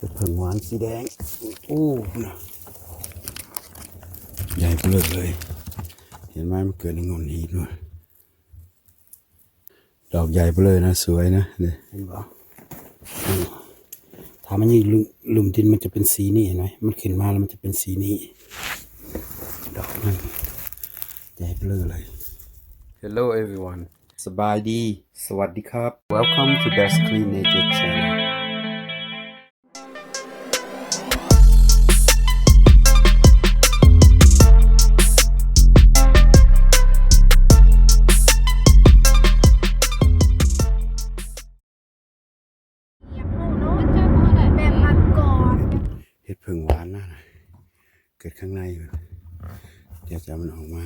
ເຫັດເຜິ້ງຫວານສີແດງ ໂອ້ ນະ ໃຫຍ່ເບີເລີຍ ເຫັນໄໝ? ມັນເກີດໃນງ່ອນຫີນ ດອກໃຫຍ່ເບີເລີຍນະ ສວຍນະ ນີ້ ເຫັນບໍ່? ອືມ ຖ້າມັນຢູ່ລຸ່ມ ລຸ່ມດິນ ມັນຈະເປັນສີນີ້ ເຫັນໄໝ? ມັນຂຶ້ນມາແລ້ວມັນຈະເປັນສີນີ້ ດອກມັນໃຫຍ່ເບີເລີຍ. Hello everyone ສະບາຍດີ ສະຫວັດດີຄັບ Welcome to Best Clean Nature Channel. ເຫັດເຜິ້ງຫວານນະ ເກີດຂ້າງໃນ ດຽວຈະເອົາມັນອອກມາ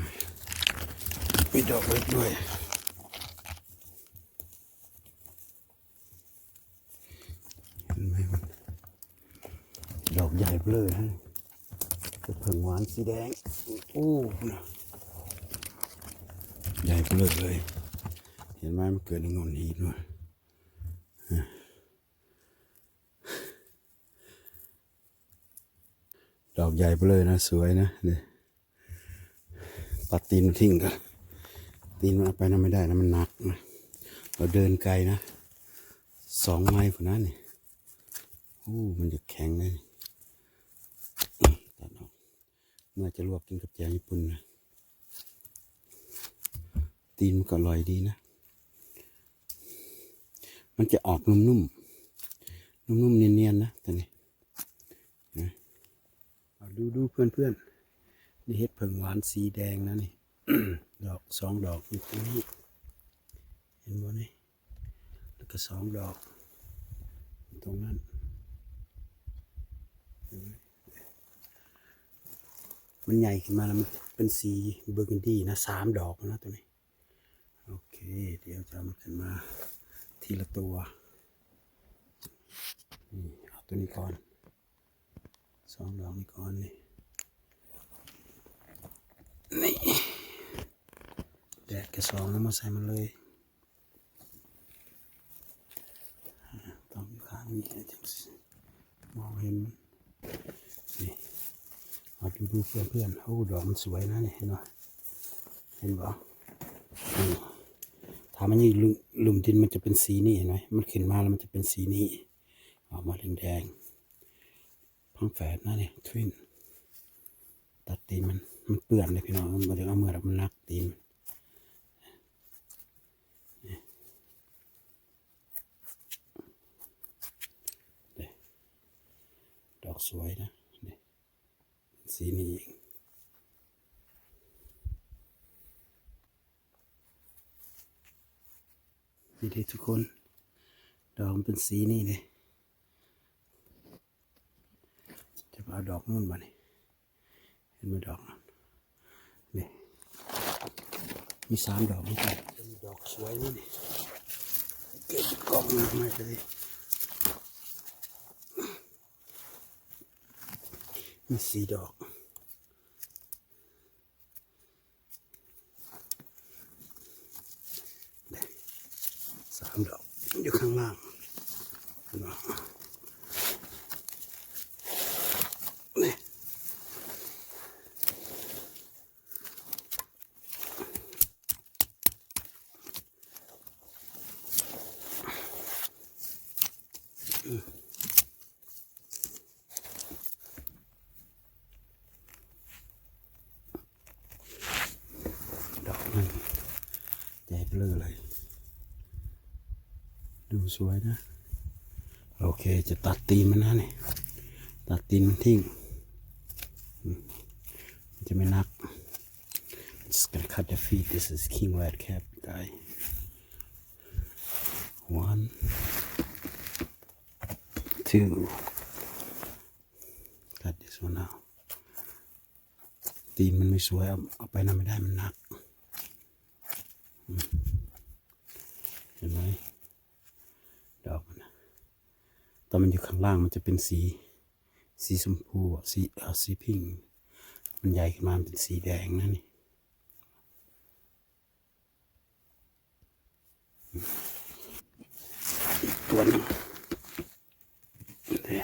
ມີດອກເລັກດ້ວຍ. ເຫັນໄໝ? ດອກໃຫຍ່ເບີເລີຍນະ ເຫັດເຜິ້ງຫວານສີແດງ ໂອ້ ນະ ໃຫຍ່ເບີເລີຍ ເຫັນໄໝ? ມັນເກີດໃນງ່ອນຫີນ ດອກໃຫຍ່ເບີເລີຍນະ ສວຍນະ ນີ້ ຕັດຕີນມັນຖິ້ມກ່ອນ ຕີນມັນເອົາໄປນຳບໍ່ໄດ້ນະ ມັນໜັກນະ ເຮົາເດີນໄກນະ ສອງໄມພຸ້ນນະນີ້ ໂອ້ ມັນຈະແຂງເລີຍ ຕັດອອກ ເມື່ອຈະລວກກິນກັບແຈ່ວຍີ່ປຸ່ນນະ ຕີນມັນກໍອະລ່ອຍດີນະ ມັນຈະອອກນຸ້ມໆ ນຸ້ມໆ ນຽນໆ ນະ ຕົວນີ້ ນະ ເອົາ ດູໆ ເພື່ອນໆ ນີ້ເຫັດເຜິ້ງຫວານສີແດງນະນີ້ ດອກສອງດອກຢູ່ຕົງນີ້ ເຫັນບໍ່ນີ້? ແລ້ວກໍສອງດອກຕົງນັ້ນ ເຫັນໄໝ? ມັນໃຫຍ່ຂຶ້ນມາແລ້ວມັນເປັນສີເບີກັນດີນະ ສາມດອກນະຕົວນີ້. ໂອເຄ ດຽວຈະເອົາມັນຂຶ້ນມາທີລະຕົວ ນີ້ ເອົາຕົວນີ້ກ່ອນ ສອງດອກນີ້ກ່ອນນີ້ ນີ້ ແດດກະສອງ ເອົາມາໃສ່ມັນເລີຍ ຕ້ອງຂ້າງນີ້ຈັ່ງຊິມອງເຫັນ ນີ້ ເອົາ ດູໆ ເພື່ອນໆ ໂອ້ ດອກມັນສວຍນະນີ້ ເຫັນບໍ່? ເຫັນບໍ່? ນີ້ ຖ້າມັນຢູ່ລຸ່ມ ລຸ່ມດິນ ມັນຈະເປັນສີນີ້ ເຫັນໄໝ? ມັນຂຶ້ນມາແລ້ວມັນຈະເປັນສີນີ້ ອອກມາແດງໆ ພັງແຝດນະນີ້ ທວິນ ຕັດຕີນມັນ ມັນເປື້ອນເດ້ພີ່ນ້ອງ ບໍ່ໄດ້ເອົາເມືອດອກ ມັນໜັກຕີນ ນີ້ ດອກສວຍນະ ນີ້ ເປັນສີນີ້ອີກ ນີ້ເດ້ທຸກຄົນ ດອກມັນເປັນສີນີ້ເດ້. ຈະມາເອົາດອກນູ້ນບາດນີ້ ເຫັນບໍ່ດອກນັ້ນ ນີ້ ມີສາມດອກນີ້ ເປັນດອກສວຍນີ້ ນີ້ ເກັບກ້ອງມາໃໝ່ເລີຍ ມີສີ່ດອກ. ສາມດອກຢູ່ຂ້າງລ່າງ ເຫັນບໍ່? ນີ້ ດອກມັນໃຫຍ່ເບີເລີຍ ດູສວຍນະ. ໂອເຄ ຈະຕັດຕີນມັນນະນີ້ ຕັດຕີນມັນຖິ້ມ ອືມ ມັນຈະໄມ່ໜັກ. Just gonna cut the feet. This is king red cap guy. One, two. Cut this one out. ຕີນມັນໄມ່ສວຍ ເອົາ ເອົາໄປນຳບໍ່ໄດ້ ມັນໜັກ ອືມ ເຫັນໄໝ? ດອກມັນນະ ຕອນມັນຢູ່ຂ້າງລ່າງ ມັນຈະເປັນສີ ສີຊົມພູ ສີ ເອີ ສີພິ້ງ ມັນໃຫຍ່ຂຶ້ນມາ ມັນເປັນສີແດງນະນີ້. ອີກຕົວໜຶ່ງເດ້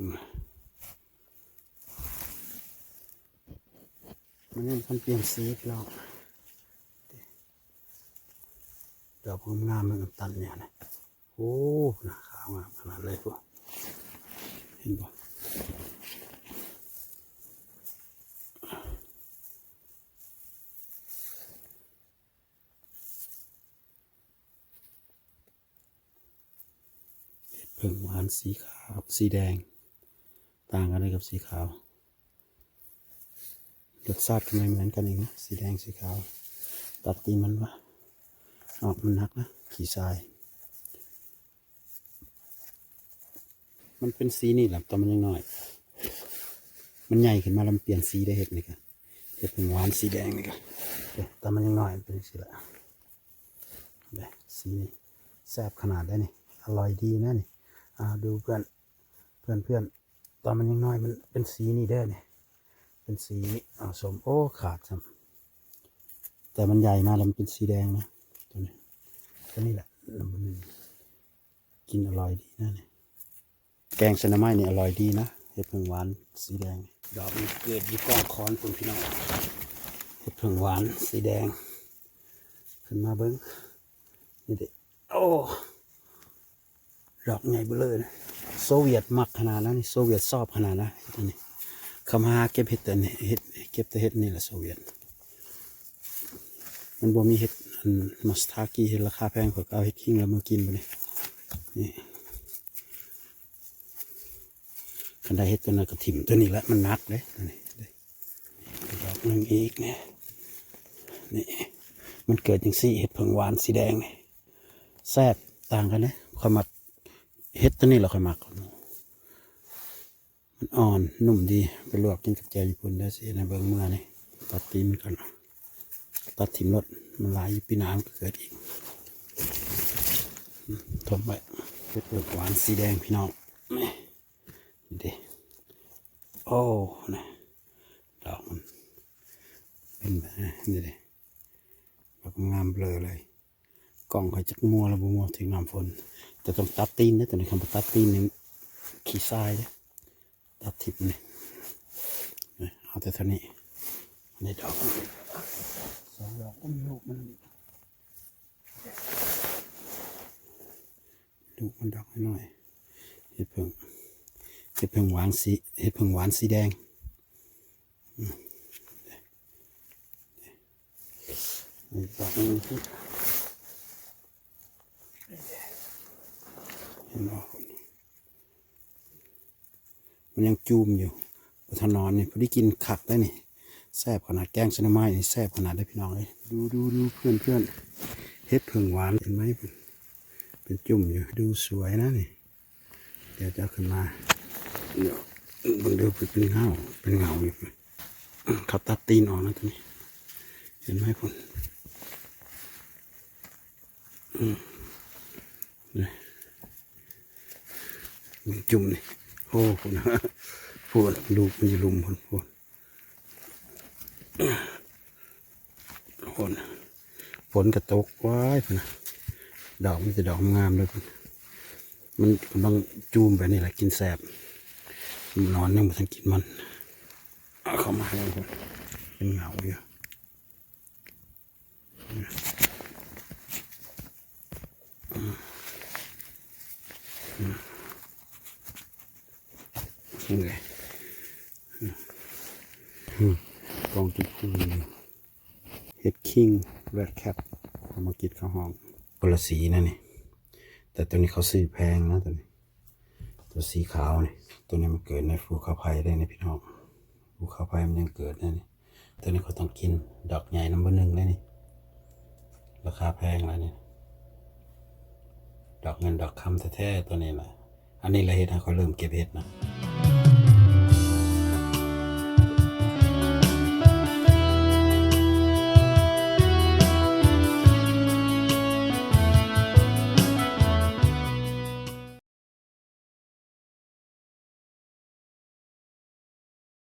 ມັນຍັງບໍ່ທັນປ່ຽນສີພີ່ນ້ອງ. ດອກງາມໆ ມັນຕັນຢູ່ຫັ້ນນະ. ໂອ້ ນະ ຂາວງາມຂະໜາດເລີຍພຸ້ນ ເຫັນບໍ່? ເຫັດເຜິ້ງຫວານສີຂາວ ສີແດງ ຕ່າງກັນເລີຍກັບສີຂາວ. ລົດຊາດກໍບໍ່ເໝືອນກັນອີກນະ ສີແດງ ສີຂາວ. ຕັດຕີນມັນວະ ອອກ ມັນໜັກນະ ຂີ້ຊາຍ. ມັນເປັນສີນີ້ແຫຼະ ຕອນມັນຍັງນ້ອຍ. ມັນໃຫຍ່ຂຶ້ນມາແລ້ວມັນປ່ຽນສີໄດ້ ເຫັດນີ້ກະ ເຫັດເຜິ້ງຫວານສີແດງນີ້ກະ ເດ້ ຕອນມັນຍັງນ້ອຍມັນເປັນຈັ່ງຊີ້ແຫຼະ. ເດ້ ສີນີ້ແຊບຂະໜາດໃດນີ້ ອະລ່ອຍດີນະນີ້. ອ່າ ດູເພື່ອນ ເພື່ອນໆ ຕອນມັນຍັງນ້ອຍມັນເປັນສີນີ້ເດີນີ້ ເປັນສີ ອ່າ ສົ້ມ. ໂອ້ ຂາດຊ້ຳ ແຕ່ມັນໃຫຍ່ມາແລ້ວມັນເປັນສີແດງນະ ໂຕນີ້ ໂຕນີ້ແຫຼະ ກິນອະລ່ອຍດີນະນີ້. ແກງໃສ່ໜໍ່ໄມ້ນີ້ອະລ່ອຍດີນະ ເຫັດເຜິ້ງຫວານສີແດງ. ດອກມັນເກີດຢູ່ກ້ອງຂອນພຸ້ນພີ່ນ້ອງ ເຫັດເຜິ້ງຫວານສີແດງ. ຂຶ້ນມາເບິ່ງ ນີ້ເດ້ ໂອ້ ດອກໃຫຍ່ເບີເລີຍ. ໂຊວຽດມັກຂະໜາດນັ້ນ ໂຊວຽດຊອບຂະໜາດນະ ເຫັດອັນນີ້. ເຂົາມາຫາເກັບເຫັດອັນນີ້ ເຫັດ ເກັບແຕ່ເຫັດນີ້ແຫຼະ ໂຊວຽດ. ມັນບໍ່ມີເຫັດອັນ shiitake ເຫັດລາຄາແພງ ເຂົາກໍເອົາເຫັດຄິງລະມາກິນບັດນີ້. ນີ້ ຄັນໄດ້ເຫັດຕົວນັ້ນກໍຖິ້ມຕົວນີ້ແຫຼະ ມັນໜັກເດ້ ຕົວນີ້ເດ້. ດອກໜຶ່ງອີກນີ້ ນີ້ ມັນເກີດຈັ່ງຊີ້ ເຫັດເຜິ້ງຫວານສີແດງນີ້ ແຊບ ຕ່າງກັນເດ້. ຂ້ອຍມັກເຫັດຕົວນີ້ແຫຼະ ຂ້ອຍມັກ ມັນອ່ອນ ນຸ້ມດີ. ໄປລວກກິນກັບແຈ່ວຍີ່ປຸ່ນເດີ ຊິເຮັດໃຫ້ເບິ່ງເມື່ອນີ້. ຕັດຕີນມັນກ່ອນ ຕັດຖິ້ມໂລດ ມັນຫຼາຍຢູ່ ປີໜ້າມັນກໍເກີດອີກ. ຖົມໄວ້ ເຫັດເຜິ້ງຫວານສີແດງພີ່ນ້ອງ ນີ້ ນີ້ເດ້. ໂອ້ ນີ້ ດອກມັນເປັນແບບນີ້ ນີ້ເດ້ ດອກງາມເລີຍ. ກ້ອງຂ້ອຍຈັກມົວຫຼືບໍ່ມົວ ຖືກນ້ຳຝົນ ແຕ່ຕ້ອງຕັດຕີນເດ້ ຕົວນີ້ ຄັນບໍ່ຕັດຕີນນີ້ຂີ້ຊາຍເດ້. ຕັດຖິ້ມນີ້ ເອົາແຕ່ເທົ່ານີ້ ໃນດອກ ສອງດອກ ໂອ້ຍ ລູກມັນ ລູກມັນດອກນ້ອຍໆ. ເຫັດເຜິ້ງ ເຫັດເຜິ້ງຫວານສີ ເຫັດເຜິ້ງຫວານສີແດງ. ອືມ ນີ້ດອກໜຶ່ງ ເຫັນບໍ່? ມັນຍັງຈູມຢູ່ ບໍ່ທັນນອນນີ້ ພໍດີກິນຄັກໄດ໋ນີ້ ແຊບຂະໜາດ. ແກງໃສ່ໜໍ່ໄມ້ນີ້ແຊບຂະໜາດເດ້ພີ່ນ້ອງເອີຍ. ດູໆໆ ເພື່ອນໆ ເຫັດເຜິ້ງຫວານ ເຫັນໄໝ? ເປັນຈຸ້ມຢູ່ ດູສວຍນະນີ້. ດຽວຈະເອົາຂຶ້ນມາ ເບິ່ງເດີ ເປັນເຫງົາ ເປັນເຫງົາຢູ່. ເຂົາຕັດຕີນອອກນະຕົວນີ້ ເຫັນໄໝພຸ້ນ? ອືມ ນີ້ ເບິ່ງຈຸ້ມນີ້ ໂອ້ ພຸ້ນ ພຸ້ນ ລູກມັນຢູ່ລຸ່ມພຸ້ນ ພຸ້ນ. ໂອ້ ຝົນ ຝົນກໍຕົກ ວ້າຍ ພຸ້ນນະ ດອກມີແຕ່ດອກງາມເລີຍ. ມັນກຳລັງຈູມແບບນີ້ແຫຼະ ກິນແຊບ. ນອນຍັງບໍ່ທັນກິນມັນ ເອົາເຂົ້າມາໃຫ້ເບິ່ງ ເປັນເຫງົາຢູ່. ນີ້ແຫຼະ ອືມ ກອງຈຸດພູຢູ່ ເຫັດຄິງ ເຣດແຄັບ ເຂົາມາກິດເຂົາຮ້ອງ ຄົນລະສີນະນີ້. ແຕ່ຕົວນີ້ເຂົາຊື້ແພງນະ ຕົວນີ້ ຕົວສີຂາວນີ້ ຕົວນີ້ມັນເກີດໃນພູເຂົາໄຟເດ້ນີ້ພີ່ນ້ອງ. ພູເຂົາໄຟມັນຍັງເກີດແນວນີ້. ຕົວນີ້ຂ້ອຍຕ້ອງກິນ ດອກໃຫຍ່ນຳເບີໜຶ່ງເດ້ນີ້ ລາຄາແພງຫຼາຍນີ້ ດອກເງິນດອກຄຳແທ້ໆ ຕົວນີ້ນະ. ອັນນີ້ລະເຮັດໃຫ້ຂ້ອຍເລີ່ມເກັບເຫັດນະ.